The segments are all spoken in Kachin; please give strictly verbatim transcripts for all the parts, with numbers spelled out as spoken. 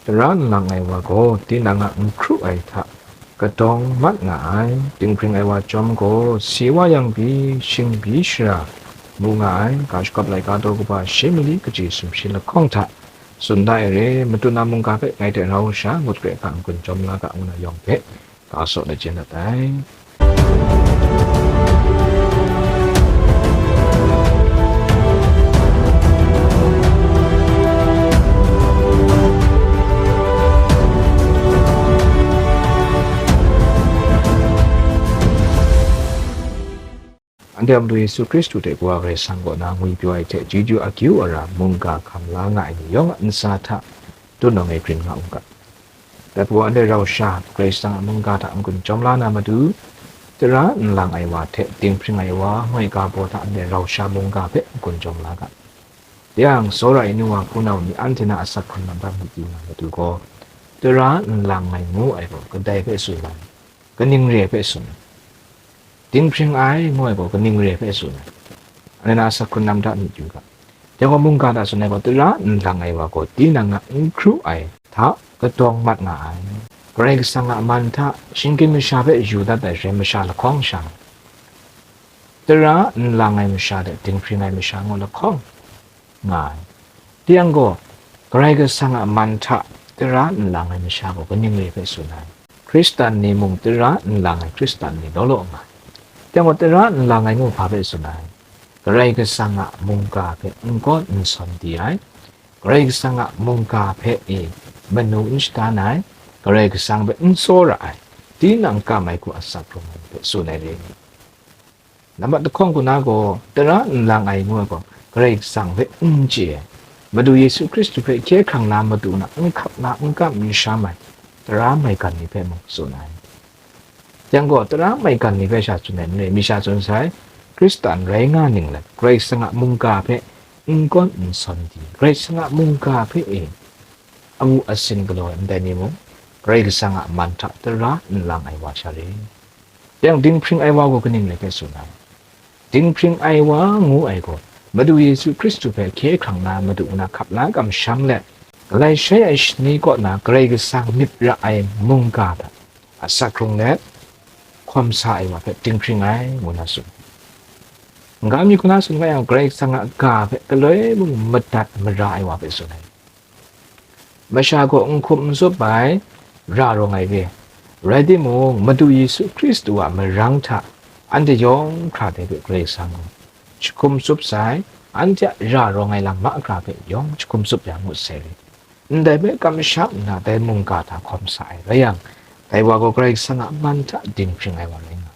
Tara nlang ai wa gaw tinang a n hkru ai hta kadawng mat nga ai. Dinghpring ai wa chyawm gaw si wa yang pyi, shingbi shara mu nga ai. Ga shagawp laika daw kaba shi mali kaji sumshi lahkawng hta tsun da ai re, Madu na mungga hpe ngai hte rau sha ngut hkra hka n-gun chyawm la ga, ngu na yawng hpe ga saw lajin dat ai. Anhte a Madu Yesu Hkristu hte Kawa Karai Kasang kaw na ngwipyaw ai hte chyeju akyu ara mungga hkam la nga ai ni yawng a ntsa hta dun awng e grin nga u ga. Dai hpaw anhte rau sha Karai Kasang a mungga hta n-gun chyawm la na matu, tara nlang ai wa hte dinghpring ai wa, ngoi ga baw hta anhte rau sha mungga hpe n-gun chyawm la ga. Yang, tsawra ai nu wa hpunau ni anhte na asak hkrun lam hta myit yu na matu gaw, tara nlang ai ngu ai gaw kadai hpe tsun ai? Kaning re ai hpe tsun ai? Dinghpring ai ngu ai gaw kaning re ai hpe tsun ai? Anhte na asak hkrun lam hta myit yu ga. Dai gaw mungga hta tsun ai gaw, tara nlang ai wa gaw tinang a n hkru ai hta kadawng mat nga ai. Karai Kasang a man hta shinggyim masha hpe yu dat ai hte masha lahkawng sha, tara nlang ai masha hte dinghpring ai masha ngu lahkawng nga ai. Yang gaw, Karai Kasang a man hta tara nlang ai masha gaw kaning re hpe tsun ai? Hkristan ni mung tara nlang ai Hkristan ni law law nga ai. Yang gaw, tara nlang ai ngu hpa hpe tsun ai? Karai Kasang a mungga hpe n gawn n sawn di ai, Karai Kasang a mungga hpe e manu n shadan ai, Karai Kasang hpe n tsawra ai, tinang kam ai hku asak hkrung ai hpe tsun ai re. Nambat lahkawng hku na gaw, tara nlang ai ngu ai gaw, Karai Kasang hpe n chye ai, Madu Yesu Hkristu hpe hkye hkrang na matu na n hkap na n kam n sham ai, tara maigan ni hpe mung tsun ai. Yang gaw, tara maigan ni hpe sha tsun ai n re, mi sha tsun sai, Hkristan rai nga ninglen, Karai Kasang a mungga hpe n gawn n sawn di, Karai Kasang a mungga hpe e awu asin galaw ai ndai ni mung, Karai Kasang a man hta tara nlang ai wa sha re. Yang dinghpring ai wa gaw kaning rai hpe tsun ai? Dinghpring ai wa ngu ai gaw, Madu Yesu Hkristu hpe hkye hkrang na madu na hkap la kamsham let, galai shai ai shani kaw na Karai Kasang myit ra ai mungga hta asak hkrung let, hkawm sa ai wa hpe dinghpring ai, ngu na tsun. N-ga mi hku na tsun nga yang, Karai Kasang a ga hpe galoi mung madat mara ai wa hpe tsun ai. Masha gaw n hkum n tsup ai, ra rawng ai re. Rai timung, Madu Yesu Hkristu a marang hta anhte yawng hkra dai hpe Karai Kasang gaw jahkum tsup sai, anhte a ra rawng ai lam mahkra hpe yawng jahkum tsup ya ngut sai re. Ndai hpe kamsham nna dai mungga hta hkawm sa ai rai yang, dai wa gaw Karai Kasang a man hta dinghpring ai wa rai nga ai.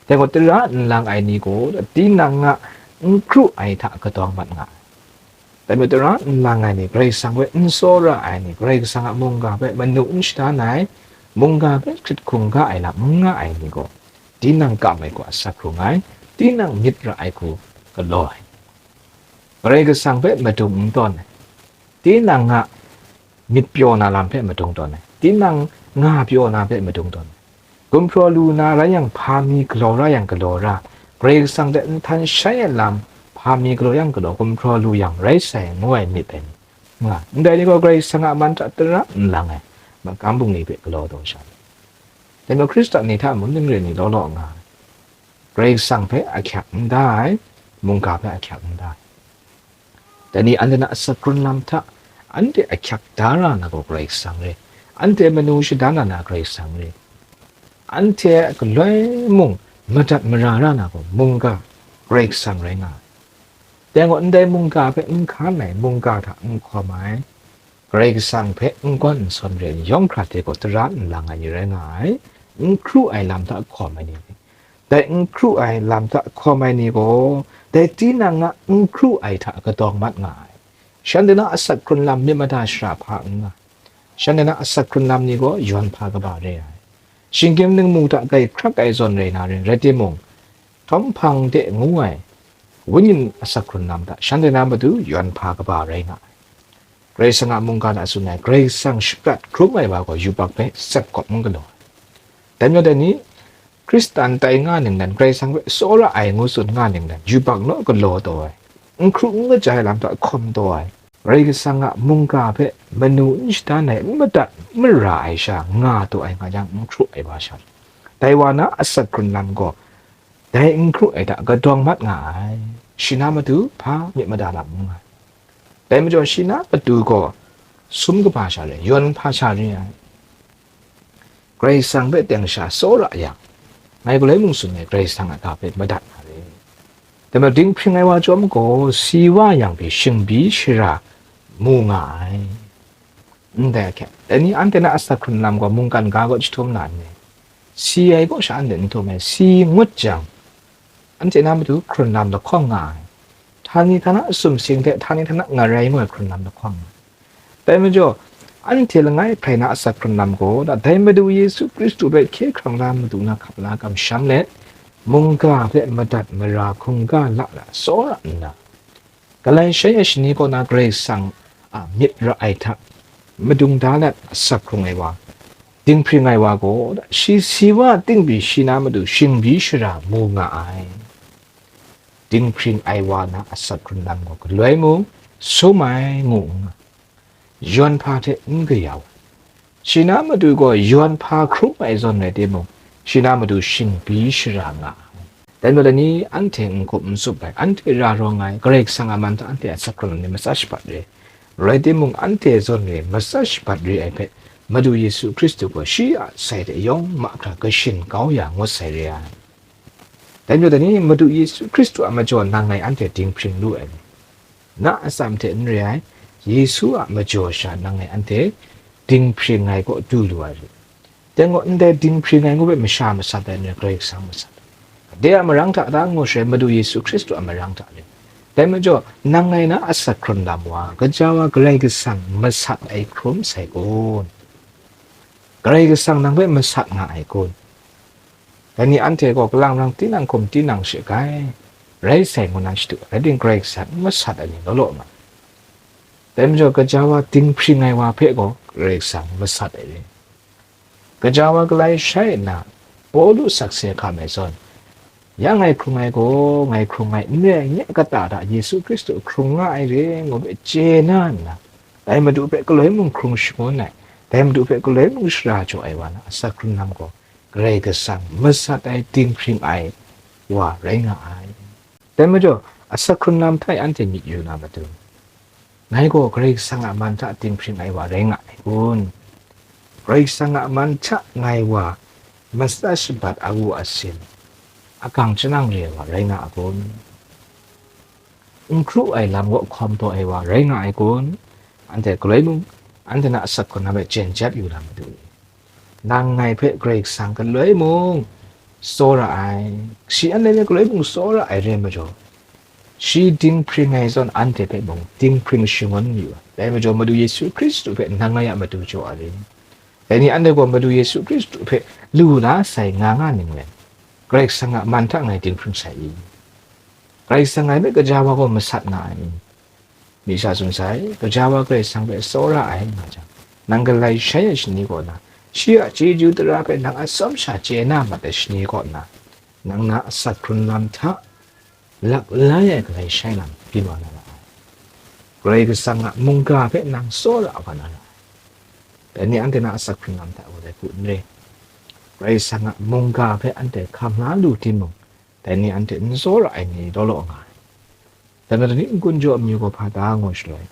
Dai gaw, tara nlang ai ni gaw tinang a n hkru ai hta kadawng mat nga ai. Dai majaw, tara nlang ai ni, Karai Kasang hpe n tsawra ai ni, Karai Kasang a mungga hpe manu n shadan ai, mungga hpe hkrit hkungga ai lam n nga ai ni gaw, tinang kam ai hku asak hkrung ai, tinang myit ra ai hku galaw ai, Karai Kasang hpe madung n tawn ai, tinang a myit pyaw na lam hpe madung tawn ai, tinang nga pyaw na hpe madung tawn ai, gumhpraw lu na rai yang, hpa mi galaw ra yang galaw ra, Karai Kasang hte nhtan shai ai lam hpa mi galaw yang galaw, gumhpraw lu yang rai sai, ngu ai myit ai ni, nga, ndai ni gaw Karai Kasang a man hta tara n lang ai, magam bungli hpe galaw taw sha ai. Dai majaw Hkristan ni hta mung ning re ni law law nga ai, Karai Kasang hpe ahkyak n da ai, mungga hpe ahkyak n da ai. Dai ni anhte na asak hkrun lam hta, anhte ahkyak da ra na gaw Karai Kasang re, anhte manu shadan na na Karai Kasang re, anhte galoi mung madat mara ra na gaw mungga Karai Kasang rai nga ai. Dai gaw ndai mungga hpe n hkan ai, mungga hta n hkawm ai, Karai Kasang hpe n gawn n sawn re ai ni yawng hkra hte gaw tara n lang ai ni rai nga ai, n hkru ai lam hta hkawm ai ni rai. Dai n hkru ai lam hta hkawm ai ni gaw, dai tinang a n hkru ai hta kadawng mat nga ai. Shanhte na asak hkrun lam myit mada shara hpa n nga, shanhte na asak hkrun lam ni gaw yawn hpa kaba re ai. Shinggyim ningmu hta grai hkrak ai zawn rai na ring rai timung, htawm hpang de ngu ai wenyin asak hkrun lam hta shanhte na matu yawn hpa kaba rai nga ai. Karai Kasang a mungga hta tsun ai, Karai Kasang shaprat hkrum ai wa gaw yubak hpe tsep kawp n galaw ai. Dai majaw dai ni, Hkristan tai nga ninglen, Karai Kasang hpe tsawra ai ngu tsun nga ninglen, yubak naw galaw taw ai, n hkru n kaja ai lam hta hkawm taw ai, Karai Kasang a mungga hpe manu n shadan ai, n madat, n mara ai sha nga taw ai nga yang, n hkru ai wa sha, dai wa na asak hkrun lam gaw dai n hkru ai hta kadawng mat nga ai. Shi na matu hpa myit mada lam n nga ai. Dai majaw, shi na matu gaw sum kaba sha re, yawn hpa sha re ai. Karai Kasang hpe teng sha tsawra yang, ngai galoi mung tsun ai Karai Kasang a ga hpe madat nga re. Dai majaw, dinghpring ai wa chyawm gaw, si wa yang pyi shingbi shara mu nga ai. Ndai ahkyak, dai ni anhte na asak hkrun lam gaw mungkan ga kaw chyahtum na n ni? Si ai kaw sha anhte n htum ai, si ngut jang, anhte na matu hkrun lam lahkawng nga ai. Htani htana sumsing hte htani htana ngarai mung ai hkrun lam lahkawng nga ai. Dai majaw, anhte langai hprai na asak hkrun lam gaw, dai Madu Yesu Hkristu hpe hkye hkrang la matu na hkap la kamsham let, mungga hpe madat mara hkungga la la tsawra nna, galai shai ai shani kaw na Karai Kasang a myit ra ai hta madung da let asak hkrung ai wa, dinghpring ai wa gaw, shi si wa ting pyi shi na matu shingbi shara mu nga ai. Dinghpring ai wa na asak hkrun lam gaw galoi mung sum ai ngu n nga, yawn hpa hte n kayau ai. Shi na matu gaw yawn hpa hkrum ai zawn rai timung, shi na matu shingbi shara nga ai. Dai majaw, dai ni anhte n gup n tsup ai, anhte ra rawng ai, Karai Kasang a man hta anhte a asak hkrun lam ni matsa shabat re, rai timung, anhte zawn re matsa shabat re ai hpe, Madu Yesu Hkristu gaw shi a sai hte yawng mahkra kashin kau ya ngut sai re ai. Dai majaw, dai ni Madu Yesu Hkristu a majaw nang ngai anhte dinghpring lu ai ni? Na atsam hte n re ai, Yesu a majaw sha nang ngai anhte dinghpring ai kaw du lu ai re. Dai gaw, ndai dinghpring ai ngu hpe masha masat ai n rai, Karai Kasang masat ai. Dai a marang hta da ngu shaloi, Madu Yesu Hkristu a marang hta rai. Dai majaw, nang ngai na asak hkrun lam wa, gaja wa Karai Kasang masat ai hkrum sai kun? Karai Kasang nang hpe masat nga ai kun? Dai ni anhte gaw kalang rang tinang hkum tinang she gai, rai sai ngu na shadu, rai timung, Karai Kasang n masat ai ni law law nga ai. Dai majaw, gaja wa dinghpring ai wa hpe gaw Karai Kasang masat ai re. Gaja wa galai shai nna, Pawlu sakse hkam ai zawn, ya ngai hkrung ai gaw, ngai hkrung ai n rai ai nye a kata hta Yesu Hkristu hkrung nga ai re, ngu hpe chye na nna, dai Madu hpe galoi mung hkrung shangun ai, dai Madu hpe galoi mung shara jaw ai wa na asak hkrun lam gaw, Karai Kasang masat ai dinghpring ai wa rai nga ai. Dai majaw, asak hkrun lam hta e anhte myit yu na matu, ngai gaw Karai Kasang a man hta dinghpring ai wa rai nga ai kun? Karai Kasang a man hta ngai wa matsa shabat awu asin, akang chyanang re ai wa rai nga a kun? N hkru ai lam kaw hkawm taw ai wa rai nga ai kun? Anhte galoi mung, anhte na asak hkrun lam hpe chyen jep yu na matu, nang ngai hpe Karai Kasang galoi mung tsawra ai, shi anhte hpe galoi mung tsawra ai re ai majaw, shi dinghpring ai zawn anhte hpe mung dinghpring shangun yu ai. Dai majaw, Madu Yesu Hkristu hpe nang ngai a matu jaw ai re. Dai ni anhte gaw Madu Yesu Hkristu hpe lu la sai nga nga ning rai, Karai Kasang a man hta ngai dinghpring sai i? Karai Kasang ngai hpe gaja wa gaw masat nga ai i? Mi sha tsun sai, gaja wa Karai Kasang hpe tsawra ai nga jang, nang galai shai ai shani kaw na, shi a chyeju tara hpe nang atsawm sha chye na mat ai shani kaw na, nang na asak hkrun lam hta lak lai ai galai shai lam byin wa na ra ai. Karai Kasang a mungga hpe nang tsawra wa na ra ai. Dai ni anhte na asak hkrun lam hta gaw dai hku n re. Karai Kasang a mungga hpe anhte hkam la lu timung, dai ni anhte n tsawra ai ni law law nga ai. Dai majaw, dai ni n-gun jaw amyu gaw hpa ta ngu shaloi,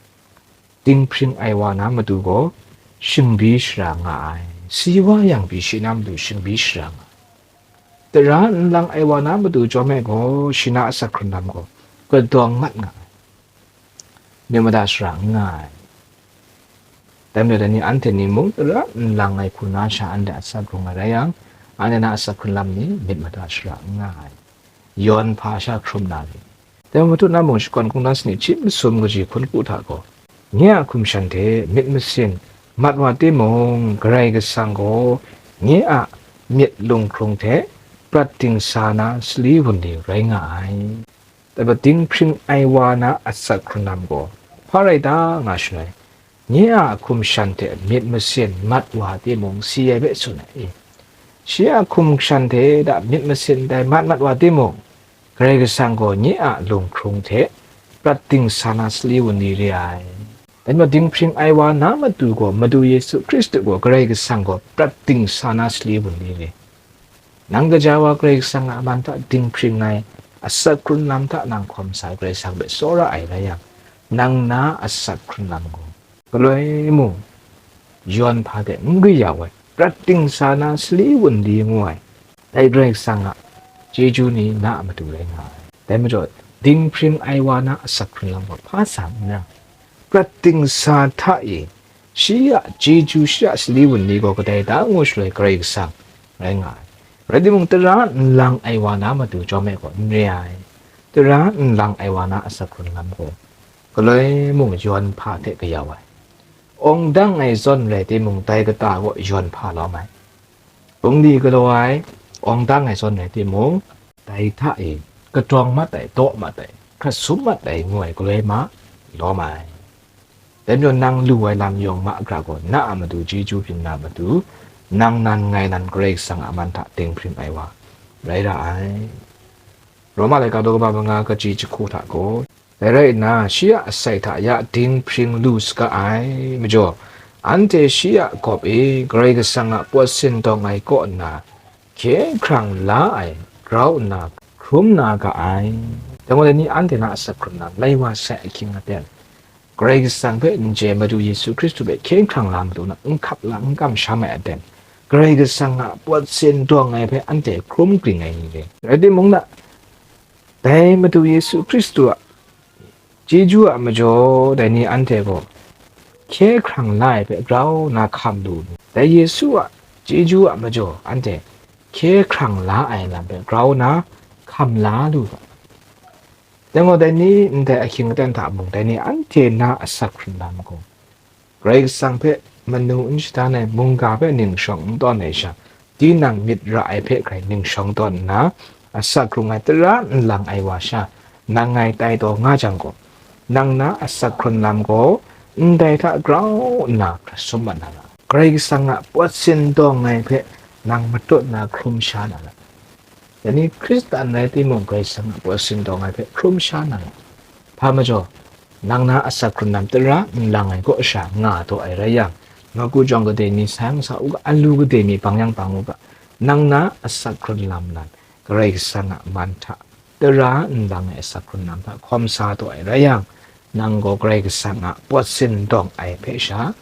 dinghpring ai wa na matu gaw shingbi shara nga ai, si wa yang pyi shi na matu shingbi shara nga ai. Tara n lang ai wa na matu chyawm e gaw, shi na asak hkrun lam gaw kadawng mat nga ai, myit mada shara n nga ai. Dai majaw, dai ni anhte ni mung tara n lang ai hku na sha anhte asak hkrung ai rai yang, anhte na asak hkrun lam ni myit mada shara n nga ai, yawn hpa sha hkrum na ri. Dai majaw, madu na mung shakawn kungdawn sanit hkying masum kaji hkun ku hta gaw, nye a hkum shan hte myit masin mat wa timung, Karai Kasang gaw nye a myit lunghkrung hte prat dingsa na sali wunli rai nga ai. Dai majaw, dinghpring ai wa na asak hkrun lam gaw hpa rai ta nga shaloi, nye a hkum shan hte myit masin mat wa timung, si ai hpe tsun ai i? Shi a hkum shan hte da myit masin dai mat mat wa timung, Karai Kasang gaw nye a lunghkrung hte prat dingsa na sali wunli re ai. Dai majaw dinghpring ai wa na matu gaw, Madu Yesu Hkristu gaw Karai Kasang gaw prat dingsa na sali wunli re. Nang gaja wa Karai Kasang a man hta dinghpring ai, asak hkrun lam hta nang hkawm sa ai Karai Kasang hpe tsawra ai rai yang, nang na asak hkrun lam gaw galoi mung yawn hpa de n gayau ai, prat dingsa na sali wunli ngu ai, dai Karai Kasang a chyeju ni na a matu rai nga ai. Dai majaw, dinghpring ai wa na asak hkrun lam gaw hpa sa n ra, prat dingsa hta e shi a chyeju, shi a sali wunli gaw kadai da ngu shaloi Karai Kasang rai nga ai. Rai timung, tara nlang ai wa na matu chyawm e gaw n re ai. Tara nlang ai wa na asak hkrun lam gaw galoi mung yawn hpa hte gayau ai. Awng dang ai zawn rai timung, dai kata gaw yawn hpa lawm ai. Bungli galaw ai, awng dang ai zawn rai timung, dai hta e katawng mat ai, daw mat ai, hkrat sum mat ai ngu ai galoi ma lawm ai. Dai majaw, nang lu ai lam yawng ma gara gaw, na a matu chyeju byin na matu, nang nan ngai nan Karai Kasang a man hta dinghpring ai wa rai ra ai. Roma laika daw kaba manga, kaji jahku hta gaw, dai rai nna, shi a asai hta ya dinghpring lu saga ai majaw, anhte shi a gawp e Karai Kasang a pawt sindawng ai kaw nna, hkye hkrang la ai grau nna hkrum na ga ai. Dai gaw, dai ni anhte na asak hkrun lam, lai wa sai ahkying aten, Karai Kasang hpe n chye, Madu Yesu Hkristu hpe hkye hkrang la matu na n hkap la n kamsham ai aten, Karai Kasang a pawt sindawng ai hpe anhte hkrum kring ai ni re. Rai timung na, dai Madu Yesu Hkristu a chyeju a majaw, dai ni anhte gaw hkye hkrang la ai hpe grau na hkam lu, dai Yesu a chyeju a majaw, anhte hkye hkrang la ai lam hpe grau na hkam la lu ga. Dai gaw, dai ni ndai ahkying aten hta mung, dai ni anhte na asak hkrun lam gaw, Karai Kasang hpe manu n shadan ai, mungga hpe ningshawng n tawn ai sha, tinang myit ra ai hpe hkrai ningshawng tawn nna, asak hkrung ai, tara nlang ai wa sha, nang ngai tai taw nga jang gaw, nang na asak hkrun lam gaw ndai hta grau nna hkrat sum mat na ra. Karai Kasang a pawt sindawng ai hpe nang matut na hkrum sha na ra. Dai ni Hkristan rai timung, Karai Kasang a pawt sindawng ai hpe hkrum sha na ra. Hpa majaw, nang na asak hkrun lam tara nlang ai kaw sha nga taw ai rai yang, nawku jawng gade mi sai sa u ga, alu gade mi bang yang bang u ga, nang na asak hkrun lam nan Karai Kasang a man hta tara nlang ai asak hkrun lam hta hkawm sa taw ai rai yang, nang gaw Karai Kasang a pawt sindawng ai hpe sha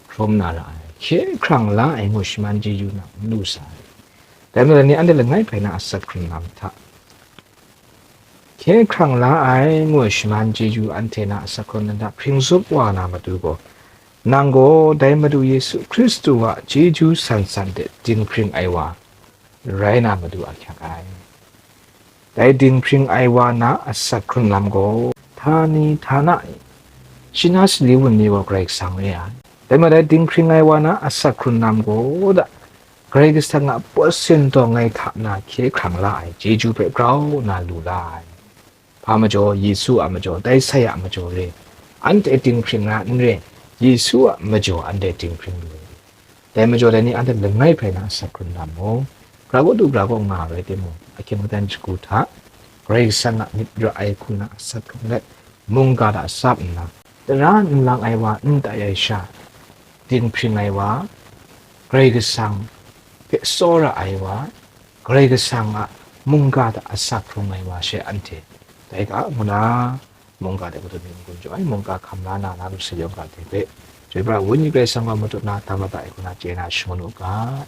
hkrum na ra ai, hkye hkrang la ai ngu shaman chyeju nang n lu sa ai. Dai majaw, dai ni anhte langai hpe na asak hkrun lam hta, hkye hkrang la ai ngu ai shaman chyeju anhte na asak hkrun lam hta hpring zup wa na matu gaw, nang gaw dai Madu Yesu Hkristu a chyeju san san de dinghpring ai wa rai na matu ahkyak ai. Dai dinghpring ai wa na asak hkrun lam gaw, htani htana e, shi na sali wunli gaw Karai Kasang re ai. Dai majaw, dai dinghpring ai wa na asak hkrun lam gaw da, Karai Kasang a pawt sindawng ai hta na hkye hkrang la ai chyeju hpe grau nna lu la ai. Hpa majaw, Yesu a majaw, dai sai a majaw re, anhte dinghpring na n re, Yesu a majaw anhte dinghpring lu ai. Dai majaw, dai ni anhte langai hpe na asak hkrun lam mung, gara kaw du gara kaw nga ai rai timung, ahkying aten jahku hta, Karai Kasang a myit ra ai hku na asak hkrung let, mungga hta tsap nna, tara nlang ai wa n tai ai sha, dinghpring ai wa, Karai Kasang hpe tsawra ai wa, Karai Kasang a mungga hta asak hkrung ai wa she anhte tai ga, ngu na, mungga de kadun mi n-gun jaw ai, mungga hkam la na, na lu sayawng ga de hpe, Chyoi pra ai Wenyi Karai Kasang gaw matut na tam la ai hku na chye na shangun u ga.